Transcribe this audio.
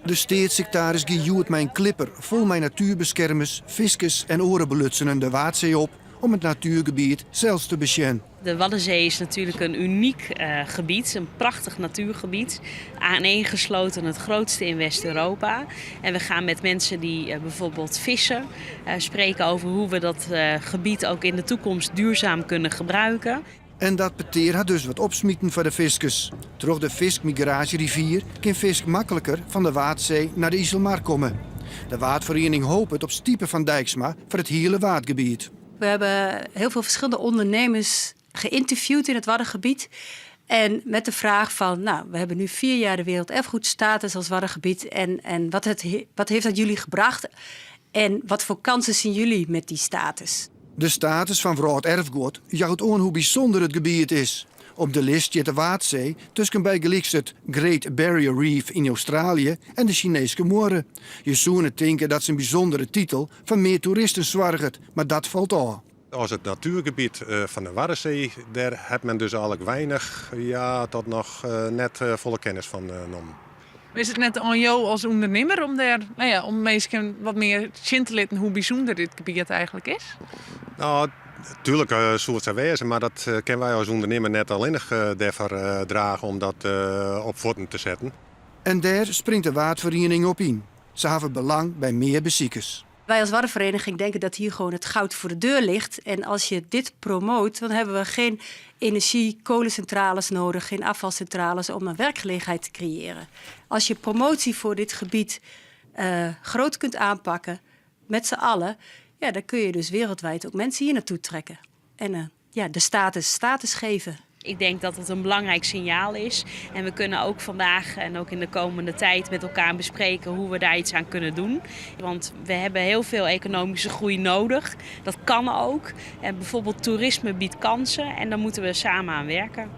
De steatssiktaris gie hjoed mei in klipper fol mei natuerbeskermers, fiskers en oare belutsenen de Waadsee op om it natuergebiet sels te besjen. De Waddenzee is natuurlijk een uniek gebied, een prachtig natuurgebied. Aaneengesloten het grootste in West-Europa. En we gaan met mensen die bijvoorbeeld vissen spreken over hoe we dat gebied ook in de toekomst duurzaam kunnen gebruiken. En dat petear hat dus wat opsmiten foar de fiskers. Troch de fiskmigraasjerivier kin fisk makliker fan de Waadsee nei de Iselmar komme. De Waadferiening hopet op stipe fan Dijksma foar it hiele Waadgebiet. We hebben heel veel verschillende ondernemers geïnterviewd in het Waddengebied. En met de vraag van, nou, we hebben nu 4 jaar de werelderfgoedstatus als Waddengebied. En wat heeft dat jullie gebracht? En wat voor kansen zien jullie met die status? De status fan Wrâlderfgoed jout oan hoe bysûnder it gebiet is. Op de list stiet de Waadsee tusken bygelyks it Great Barrier Reef yn Australië en de Sineeske Muorre. Je soene tinke dat sa'n bysûndere titel foar mear toeristen soarget, mar dat falt ôf. As it natuergebiet fan de Waddenzee, dêr hat men dus eigenlik weinich, ja, tot noch net folle kennis fan nommen. Is it net oan jo as ûndernimmer om dêr, no ja, om minsken wat mear sjen te litten hoe bysûnder dit gebiet eigenlik is? No, tuerlik soe it sa wêze, mar dat kinne wy as ûndernimmer net allinnich dêrfoar drage om dat op fuotten te setten. En dêr springt de Waadferiening op yn. Se hawwe belang by mear besikers. Wij als Waddenvereniging denken dat hier gewoon het goud voor de deur ligt. En als je dit promoot, dan hebben we geen energie, kolencentrales nodig, geen afvalcentrales om een werkgelegenheid te creëren. Als je promotie voor dit gebied groot kunt aanpakken, met z'n allen, ja, dan kun je dus wereldwijd ook mensen hier naartoe trekken. En ja, de status status geven. Ik denk dat het een belangrijk signaal is. En we kunnen ook vandaag en ook in de komende tijd met elkaar bespreken hoe we daar iets aan kunnen doen. Want we hebben heel veel economische groei nodig. Dat kan ook. En bijvoorbeeld toerisme biedt kansen en daar moeten we samen aan werken.